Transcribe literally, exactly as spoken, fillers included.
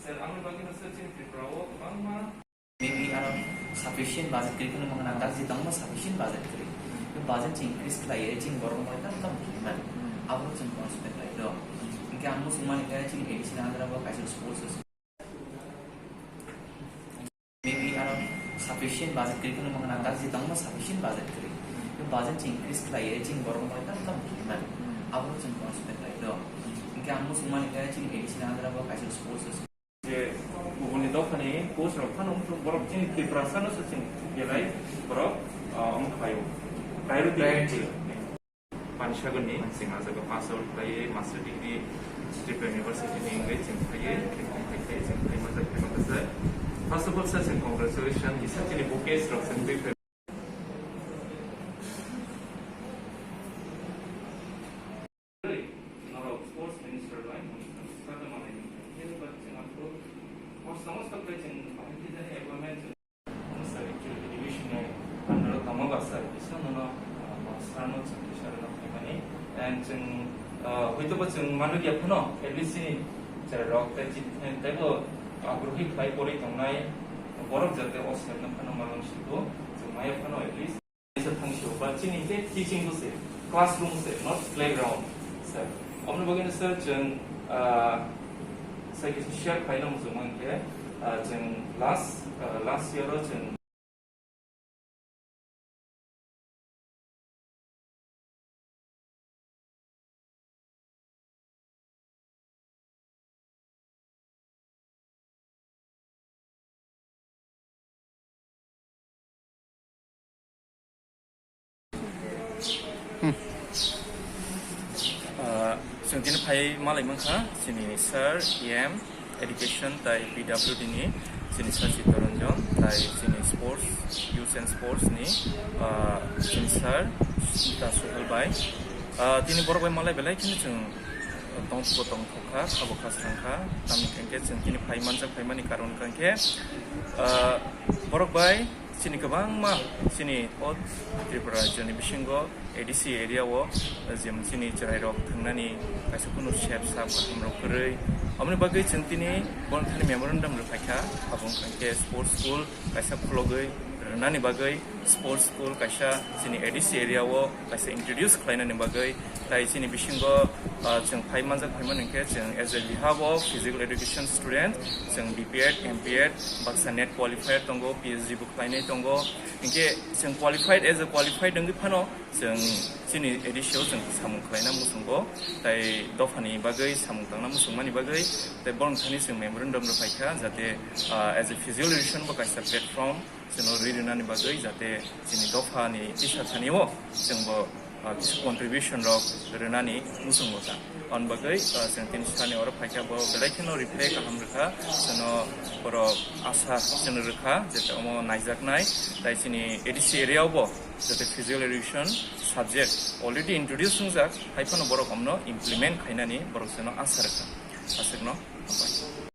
Sir, ang bagwi no sir chini Tripura o kwbangma Maybe aro sufficient budget kwrwi kheno mangna, dak je tongma sufficient budget kwrwi. Budget chini increase khlaiwi chini borok no tam tam khwlai mano. Abo chini consider khlai do. Hinkhe ang muchung mani khe chini A D C ni under o kaisa sports Maybe aro sufficient budget kwrwi kheno mangna, dak je tongma sufficient budget kwrwi. Budget chini increase khlaiwi chini borok no tam tam khwlai mano. Abo chini consider khlai do. Hinkhe ang muchung mani khe chini A D C ni under o kaisa sports Association. Je kubuni dophani coach rok phano wngthok, borok chini Tiprasa no se chini belai borok, ah, wng khlaio. Priority. Priority. Panisagorni chwng ah jaga pass out khlaiwi master degree Tripura University ni wngwi chwng khlaiwi, chwng khlaiwi, chwng khlaiwi manjak, khlaiwi manjak. First of all, sir, chwng congratulations, kisa chini bo case rok chwng twi phai. Norok sports minister bai mungsa manai, but chwng aphuru sports somosto khe chwng bahai khe jani appointment Sir, actually, education ni under o tamo ba sir, kisa nono, ah, sir no chwng kisa rwna phaimani. And chwng, ah, hoito ba chwng manliya phano, at least chini cherai rok tei chini, tei bo agrohi khlai porwi tongnai borok jate o sir no phano malung sigo, chwng maya phano at least. Kaisa thang sio, but chini khe teaching bo se, classroom se, not playground, sir. Oboni bagwi no sir, chwng, ah, sai kisa share khlaina muchung mankhe, ah, chwng last, ah, last year o chwng Ah, chwng tini phai malai mankha, chini sir, E M, Education tai P W D ni chini sir Chittaranjan, tai chini Sports, Youth and Sports ni, ah, chini sir Sita Sohel bai. Ah, tini borok bai malai belai kheno chwng tongthok tongthok kha, khabo kha srang kha, tamni hwnkhe chwng tini phai manjak phaimani karon hwnkhe, ah, borok bai chini kwbangma chini o Tripura rajyoni bisingo A D C area o, je chini chwrairok thangnani kaisa kunu sep sap kaham rok kwrwi. Aboni bagwi chwng tini bono thani memorandum rwphaikha, abo wngkha khe sports school kaisa khulogwi rwnani bagwi, sports school kaisa chini A D C area o kaisa introduce khlainani bagwi, tai chini bisingo, ah, chwng phai manjak phaimani hwnkhe chwng as a behalf of physical education student, chwng B P Ed, M P Ed, baksa NET qualifier tongo, P H D bo khlainai tongo. Hinkhe chwng qualified, as a qualified wngwi phano chwng chini A D C o chwng samung khlaina muchungo, tai dophani bagwi samung tangna muchungmani bagwi, tai borok thani chwng memorandum rwphaikha, jate, ah, as a physical education bo kaisa platform chwngno ri rwnani bagwi, jate chini dophani tisa thani o chwngbo, ah, kisa contribution rok rwnani muchungo ta. Aboni bagwi, ah, chwng tini sani oro phaikha, bo belai kheno reply kaham rwkha, chwngno borok asa chwngno rwkha, jate omo naijaknai, tai chini A D C area o bo jate physical education subject already introduce wngjak, hai phano borok omno implement khainani borok chwngno asa rwkha. Aswkno hambai.